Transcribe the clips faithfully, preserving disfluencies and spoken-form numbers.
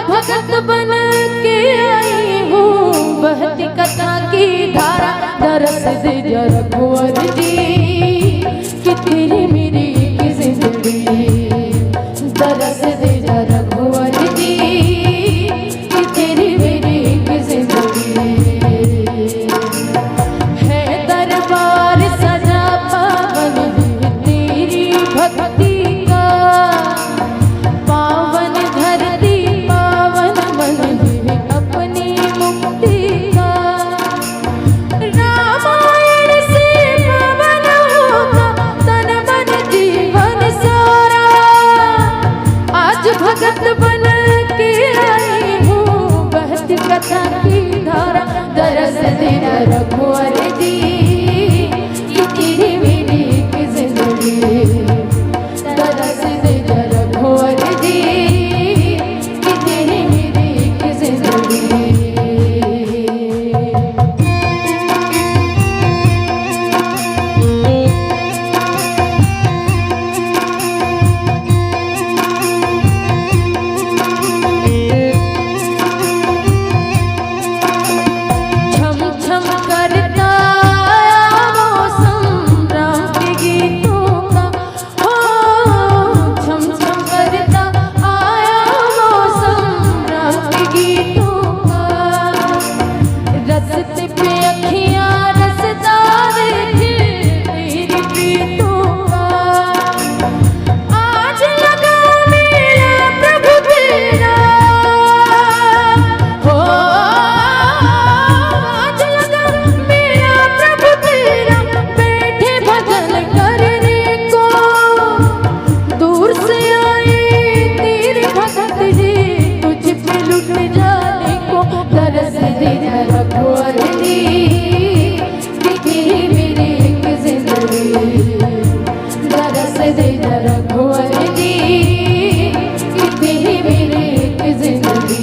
भगत बन के आई हूँ, बहती कथा की धारा, दरस दे जा रघुवर जी, कि तेरी मेरी एक जिंदड़ी, दरस दे जा रघुवर जी, कि तेरी मेरी एक जिंदड़ी। है दरबार सजा पावन है तेरी भक्ति का, पावन धरती पावन मन है अपनी मुक्ति का। रामायण से पावन होगा तन मन जीवन सारा। आज भगत बन के आई हूँ, बहती कथा की धारा, दरस दे जा रघुवर जी, कि तेरी मेरी एक जिंदड़ी, दरस दे जा रघुवर जी, कि तेरी मेरी एक जिंदड़ी। छम छम करता आया मौसम राम के गीतों का। हो, छम छम करता आया मौसम राम के गीतों का। रस्ते पे अखियाँ रसदार फिर तेरी प्रीतों का। आज लगा मेला प्रभु तेरा, हो, आज लगा मेला प्रभु तेरा, बैठे भजन करने को। दूर से आए तेरे भगत जी, तुझ पे लुट जाने को। दरस दे जा रघुवर जी, कि तेरी मेरी एक जिंदड़ी, दरस दे जा रघुवर जी, कि तेरी मेरी एक जिंदड़ी।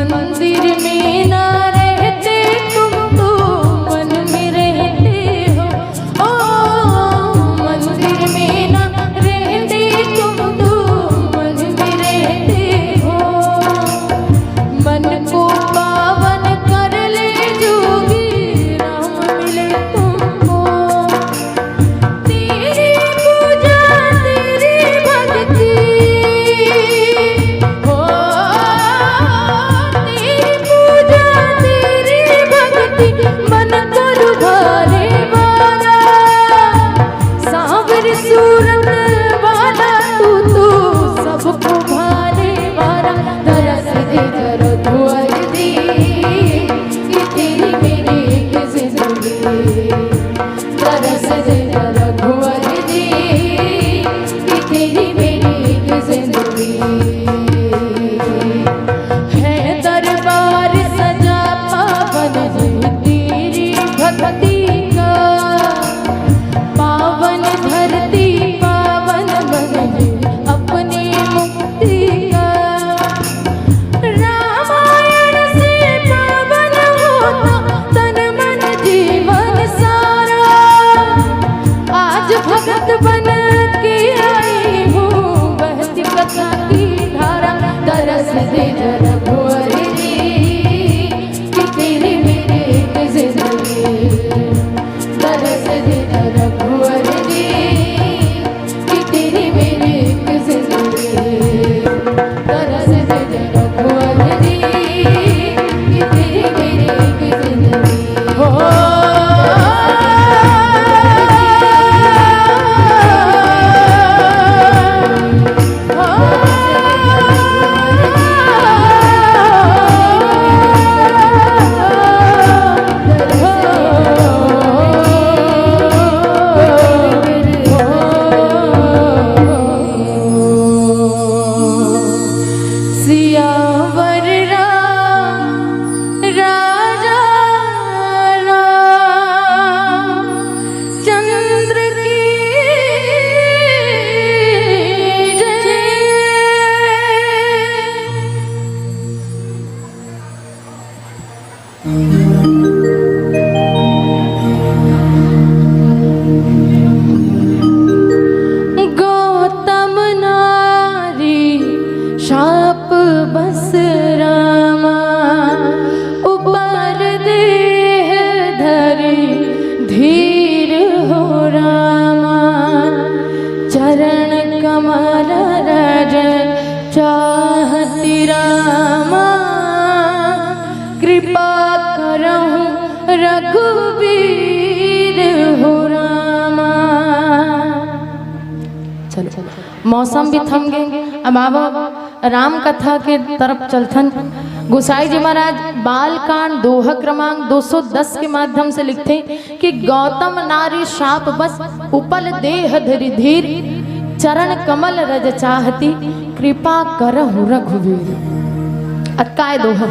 मंदिर में ना रहते तुम तो मन में रहते हो। ओ, मंदिर में ना रहते तुम तो मन में रहते हो। मन को पावन कर ले जोगी, राम मिले तुमको। तेरी पूजा तेरी भक्ति, हो, तेरी पूजा तेरी भक्ति, मन को लुभाने वाला, सांवर सूरत वाला तू तो सबको भाने वाला। दरस दे जा रघुवर जी, कि तेरी मेरी एक जिंदड़ी। दरस दे जा रघुवर जी, कि तेरी मेरी एक जिंदड़ी। है दरबार सजा पावन है तेरी भक्ति का, पावन धरती पावन मन है अपनी मुक्ति का। रामायण से पावन होता तन मन जीवन सारा। आज भगत बन के आई हूँ, बहती कथा की धारा। दरस दे जा रघुवर जी, कि तेरी मेरी एक जिंदड़ी। दरस दे जा रघुवर जी, कि तेरी मेरी एक जिंदड़ी। दरस दे जा रघुवर जी, कि तेरी मेरी एक जिंदड़ी। हो। रज चाहति रामा, कृपा करहु रघुबीर हो रामा। चलो, मौसम भी थम गे। अब आवो, राम कथा के तरफ चलथन। गोसाई जी महाराज बाल कांड दोहा क्रमांक दो सौ दस के माध्यम से लिखथे कि गौतम नारी शाप बस, उपल देह धरि धीर, चरण कमल रज चाहती, कृपा करहु रघुवीर। अतका ए दोहा,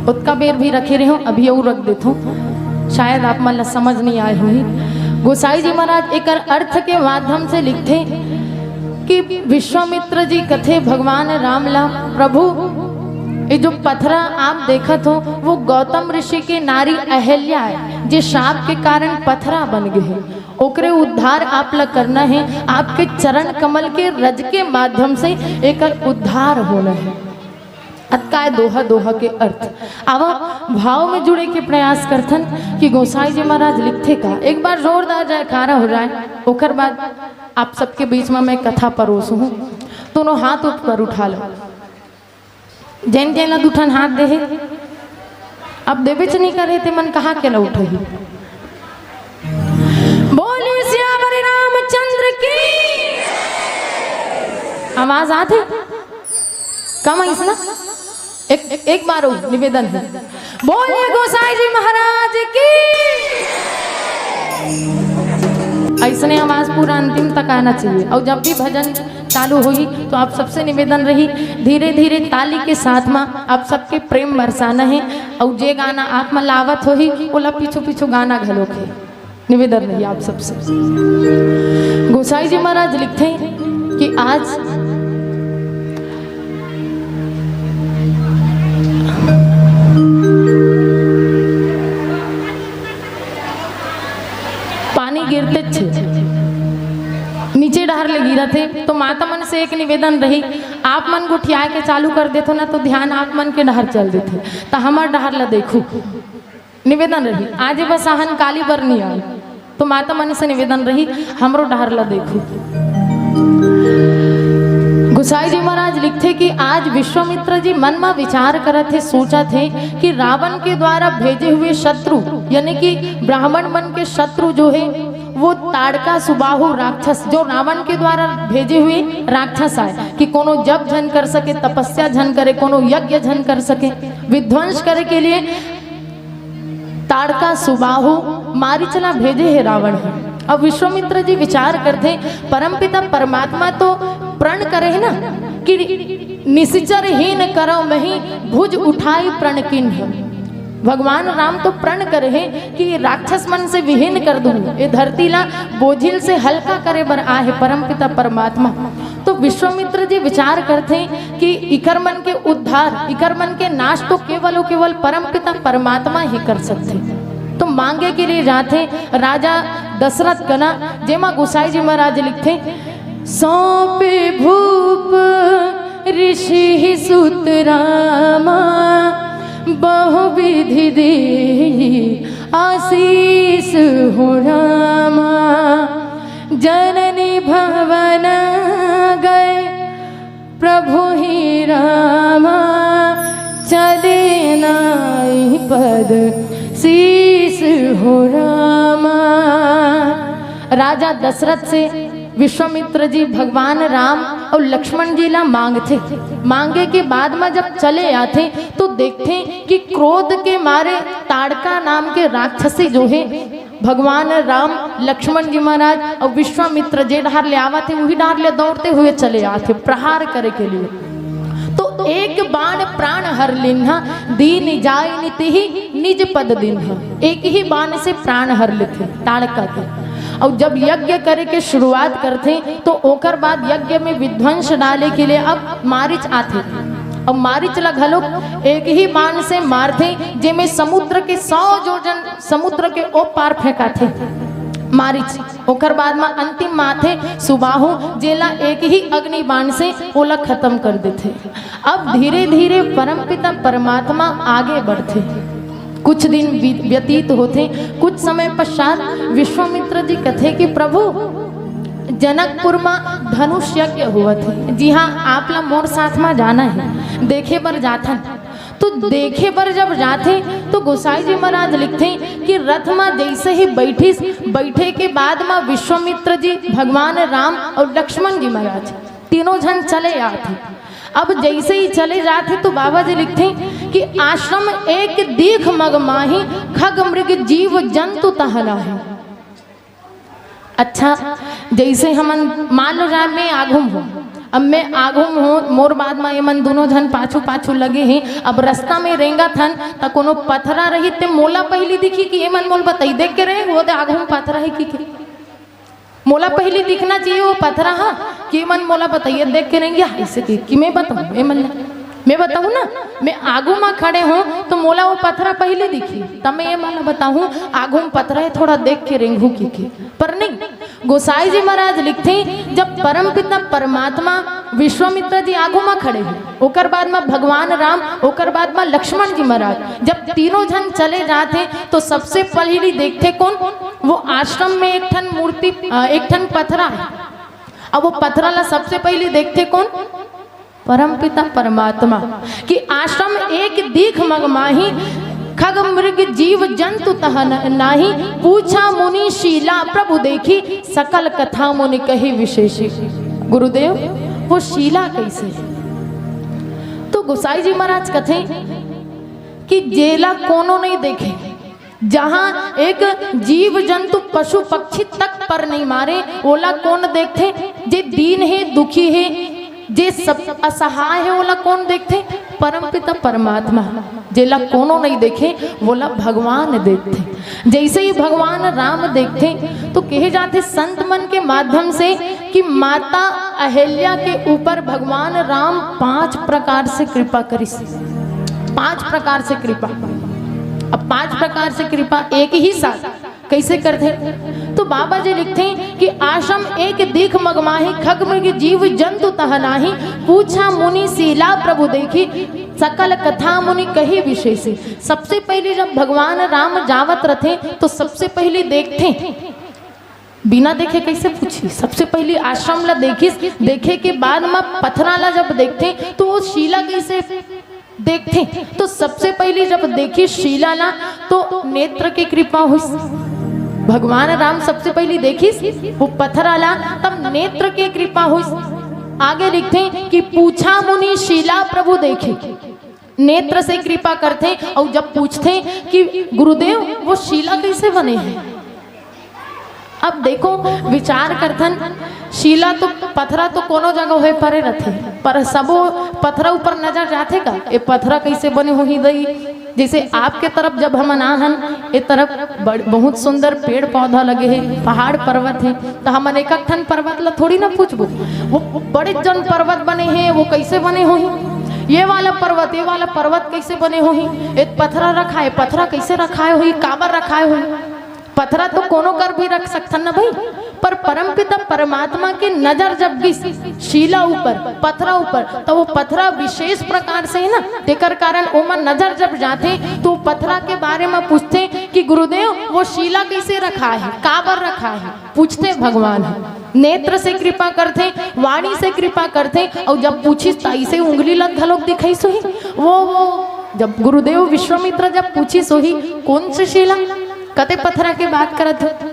ओतका बेर भी रखे रेहेंव, अभी अउ रख देथंव, शायद आप मन ला समझ नइ आए होही। गोसाई जी महाराज एकर अर्थ के माध्यम से लिखथे कि विश्वामित्र जी कथे भगवान राम ला, प्रभु, ये जो पथरा आप देखत हो, वो गौतम ऋषि के नारी अहल्या है, जे शाप के कारण पथरा बन गे हे। ओकरे उद्धार आप ला करना हे, आपके चरण कमल के रज के माध्यम से एकर उद्धार होना हे। अतका ए दोहा, दोहा के अर्थ। आवा, भाव में जुड़े के प्रयास करथन कि गोसाई जी महाराज लिखथे का। एक बार जोरदार जयकारा हो जाए, ओकर बाद आप सबके बीच में मैं कथा परोसूं। दोनों हाथ ऊपर उठा लो। जेन जेन ला दू ठन हाथ दे हे, अब देबेच नइ करे, ते मन कहाँ के ला उठही? बोलिए सियावर रामचंद्र की। आवाज आत हे? कम आइस ना? एक, एक बार अउ निवेदन हे, बोलिए गोसाई जी महाराज की। अइसने आवाज पूरा अंतिम तक आना चाहिए। अउ जब भी भजन चालू होही तो आप सबसे निवेदन रही, धीरे धीरे ताली के साथ में आप सबके प्रेम बरसाना हे। अउ जे गाना आप मन ला आवत होही, ओला पीछू पीछू गाना घलोक हे। निवेदन रही आप सबसे। गोसाई जी महाराज लिखथे कि आज पानी गिरतेच हे, नीचे डहर ले गिरत हे। तो माता मन से एक निवेदन रही, आप मन गोठियाए के चालू कर देथो ना, तो ध्यान आप मन के डहर चल देथे, त हमर डहर ला देखू। निवेदन रही, आज बस आहन काली बर नइ आए, तो माता मन से निवेदन रही, हमरो डहर ला देखू। गोसाई जी महाराज लिखथे कि आज विश्वामित्र जी मन में विचार करत हे, सोचत हे कि रावण के द्वारा भेजे हुए शत्रु, यानी कि ब्राह्मण मन के शत्रु जो हे, वो ताड़का सुबाहु राक्षस, जो रावण के द्वारा भेजे हुए राक्षस आए कि कोनो जप झन कर सके, तपस्या झन करे, कोनो यज्ञ झन कर सके, विध्वंस करे के लिए ताड़का सुबाहु मारीच ला भेजे हे रावण ह। अब विश्वामित्र जी विचार करथे, परमपिता परमात्मा तो प्रण करे हे ना कि निशिचर हीन करव मही, भुज उठाई प्रण कीन्ह। भगवान राम तो प्रण करे हे कि राक्षस मन से विहीन कर दूं, ये धरती ला बोझिल से हल्का करे बर आए हे परमपिता परमात्मा। तो विश्वामित्र जी विचार करथे कि इकर मन के उद्धार, इकर मन के नाश तो केवल अउ केवल परमपिता परमात्मा ही कर सकथे। तो मांगे के लिए जाथे राजा दशरथ कना, जेमा गोसाई जी महाराज लिखथे, सौंपे भूप ऋषि सुत रामा, बहुविधि देहि आशीष हो रामा। जननी भवन गए प्रभु ही रामा, चले नाई पद शीश हो रामा। राजा दशरथ से विश्वामित्र जी भगवान राम अउ लक्ष्मण जी ला मांगथे। मांगे के बाद में जब चले आथे तो देखथे कि क्रोध के मारे ताड़का नाम के राक्षसी जो हे, भगवान राम, लक्ष्मण जी महाराज अउ विश्वामित्र जे डहार ले आवत हे, उही डहार ले दौड़ते हुए चले आथे प्रहार करे के लिए। तो एक बाण प्राण हर लिन्हा, दीन जाय नितिहि निज पद दिन्हा। एक ही बाण से प्राण हर लेथे ताड़का के। अउ जब यज्ञ करे के शुरुआत करथे, तो ओकर बाद यज्ञ में विध्वंस डाले के लिए अब मारीच आथे। अउ मारीच ला घलो एक ही बाण से मारथे, जेमे समुद्र के सौ योजन समुद्र के ओ पार फेंकाथे मारीच। ओकर बाद म अंतिम म आथे सुबाहु, जेला एक ही अग्नि बाण से ओला खत्म कर देथे। अब धीरे-धीरे परमपिता परमात्मा आगे बढ़थे। कुछ दिन बी-, व्यतीत होथे। कुछ समय पश्चात विश्वामित्र जी कथे कि प्रभु, जनकपुर म धनुष यज्ञ होवत हे। जी हाँ, आप ला मोर साथ म जाना हे, देखे बर जाथन। तो देखे बर जब जाथे, तो गोसाई जी महाराज लिखथे कि रथ म जैसे ही बैठिस, बैठे के बाद म विश्वामित्र जी, भगवान राम अउ लक्ष्मण जी महाराज, तीनों झन चले आथे। अब जैसे ही चले जाथे, तो बाबा जी लिखथे कि आश्रम एक दीख मग माही, खग मृग जीव जंतु तह नाही। अच्छा, जैसे हमन मान लो जाए, मैं आघू म हों, अब मैं आघू म हों, मोर बाद म एमन दूनों झन पाछू पाछू लगे हे। अब रस्ता में रेंगत हन, त कोनो पथरा रही, ते मोला पहिली दिखी कि एमन मोला बताही, "देख के रेंग, वो दे आघू म पथरा हे," कि के मोला पहिली दिखना चाहिए वो पथरा ह, कि एमन मोला बताही, "देख के रेंग, या ऐसे देख कि मैं बताहूँ एमन ला।" मैं बताहूँ ना, मैं आगू म खड़े हों, तो मोला वो पथरा पहिली दिखी, तब मैं एमन ला बताहूँ, "आगू म पथरा हे, थोड़ा देख के रेंगहू," कि के। पर नहीं, गोसाई जी महाराज लिखथे, जब परमपिता परमात्मा विश्वामित्र जी आगू म खड़े हे, ओकर बाद म भगवान राम, ओकर बाद म लक्ष्मण जी महाराज, जब तीनों झन चले जाथे, तो सबसे पहिली देखथे कोन? वो आश्रम में एक ठन मूर्ति, अ, एक ठन पथरा हे। अब वो पथरा ला सबसे पहिली देखथे कोन? परमपिता परमात्मा। कि आश्रम एक दीख मग माही, खग मृग जीव जंतु तह न-, नाही, पूछा मुनि शीला प्रभु देखी, सकल कथा मुनि कही विशेषी। गुरुदेव, वो शीला कैसे? तो गोसाई जी महाराज कथे कि जेला कोनो नहीं देखे, जहाँ एक जीव जंतु पशु पक्षी तक पर नहीं मारे, ओला कोन देखथे? जे दीन हे, दुखी हे, जे सब असहाय हे, ओला कोन देखथे? परमपिता परमात्मा। जेला कोनो नहीं देखे, वोला भगवान देखथे। जैसे ही भगवान राम देखथे, तो कहे जाथे संत मन के माध्यम से कि माता अहिल्या के ऊपर भगवान राम पांच प्रकार से कृपा करिस। पांच प्रकार से कृपा। अब पांच प्रकार से कृपा एक ही साथ कैसे करथे? तो बाबा जी लिखथे कि आश्रम एक दीख मग माही, खग मृग जीव जंतु तह नाही, पूछा मुनि शीला प्रभु देखी, सकल कथा मुनि कही विशेषी। सबसे पहले जब भगवान राम जावत रथे, तो सबसे पहले देखथे, बिना देखे कैसे पूछी, सबसे पहले आश्रम ला देखिस, देखे के बाद म पथरा ला जब देखथे, तो वो शीला कैसे देखथे? तो सबसे पहली जब देखिस शीला ला, तो नेत्र के कृपा होइस। भगवान राम सबसे पहली देखिस वो पथरा ला, तब नेत्र के कृपा होइस। आगे लिखथे कि पूछा मुनि शीला प्रभु देखी, नेत्र से कृपा करथे। अउ जब पूछथे कि गुरुदेव, वो शीला कैसे बने हे? अब देखो, विचार करथन, शीला तो, पथरा तो कोनो जगह होए परे रथे, पर सबो पथरा ऊपर नजर जाथे का? ए पथरा कैसे बने होही दई? जैसे आपके तरफ जब हमन आ हन, ए तरफ बड़, बहुत सुंदर पेड़ पौधा लगे हे, पहाड़ पर्वत हे, तो हमन एक एक ठन पर्वत ला थोड़ी ना पूछबो, वो बड़े जन पर्वत बने हे, वो कैसे बने होही? ये वाला पर्वत, ये वाला पर्वत कैसे बने होही? एक पथरा रखाए, पथरा कैसे रखाए होही, काबर रखाए होही? पथरा तो कोनो कर भी रख सकथन ना भाई, पर परमपिता परमात्मा के नजर जब गिस शीला ऊपर, पथरा ऊपर, तो वो पथरा विशेष प्रकार से हे ना, तेकर कारण ओमा नजर जब जाथे, तो पथरा के बारे में पूछथे कि गुरुदेव, वो शीला कैसे रखाए हे, काबर रखाए हे? पूछथे भगवान ह। नेत्र से कृपा करथे, वाणी से कृपा करथे, अउ जब पूछिस त अइसे उंगली ला घलोक दिखाइस होही। वो, वो जब गुरुदेव विश्वामित्र जब पूछिस होही, "कौन से शीला? कते पथरा के बात करत हो?"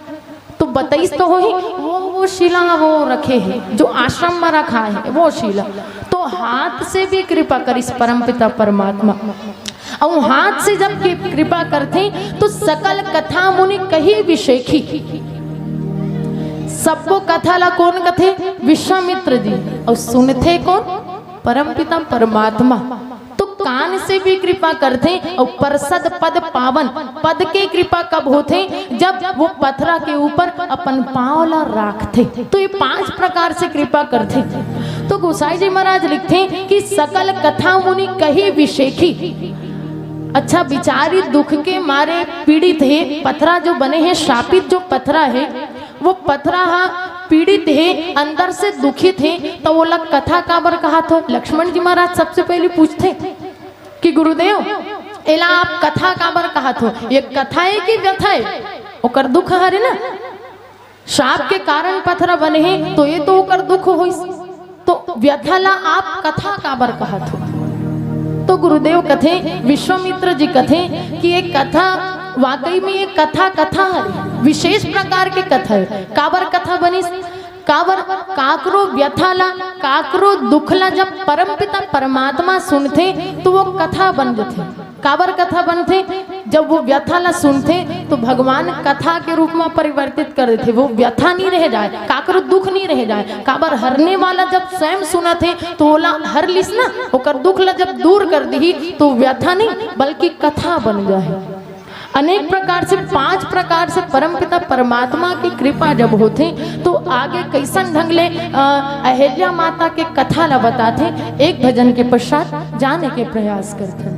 तो बताइस तो होही, "वो, वो शीला वो रखे हे, जो आश्रम में रखा हे, वो शीला।" तो हाथ से भी कृपा करिस परमपिता परमात्मा। अउ हाथ से जब के कृपा करथे, तो सकल कथा मुनि कही विशेखी। सब्बो कथा ला कौन कथे? विश्वामित्र जी। अउ सुनथे कौन? परमपिता परमात्मा। तो कान से भी कृपा करथे, अउ परसद पद पावन। पद के कृपा कब होथे? जब वो पथरा के ऊपर अपन पाँव ला राखथे। तो ये पांच प्रकार से कृपा करथे। तो गोसाई जी महाराज लिखथे कि सकल कथा मुनि कही विशेखी। अच्छा, बिचारी दुख के मारे पीड़ित हे, पथरा जो बने हे, शापित जो पथरा हे, वो पथरा हा पीड़ित हे, अंदर से दुखित हे, तो ओला कथा काबर कहात हो? लक्ष्मण जी महाराज सबसे पहले पूछथे कि गुरुदेव, एला आप कथा काबर कहात हो? ये कथा हे कि व्यथा हे? ओकर दुख हरे ना। श्राप के कारण पथरा बने हे, तो ये तो ओकर दुख होइस। तो व्यथा ला आप कथा काबर कहत हो? तो गुरुदेव कथे, विश्वामित्र जी कथे कि ये कथा, वाकई में ये कथा, कथा हरे, विशेष प्रकार के कथा हे। काबर कथा बनिस? काबर? काकरो व्यथा ला, काकरो दुख ला जब परमपिता परमात्मा सुनथे, तो वो कथा बन जथे। काबर कथा बनथे? जब वो व्यथा ला सुनथे, तो भगवान कथा के रूप में परिवर्तित कर देथे। वो व्यथा नहीं रह जाए, काकरो दुख नहीं रह जाए। काबर? हरने वाला जब स्वयं सुनथे, तो ओला हर लिस ना, ओकर दुख ला जब दूर कर दिही, तो व्यथा नहीं, बल्कि कथा बन जाए। अनेक प्रकार से, पांच प्रकार से परमपिता परमात्मा की कृपा जब होथे, तो आगे कैसन ढंग ले, अ, अहिल्या माता के कथा ला बताथे, एक भजन के पश्चात जाने के प्रयास करथे।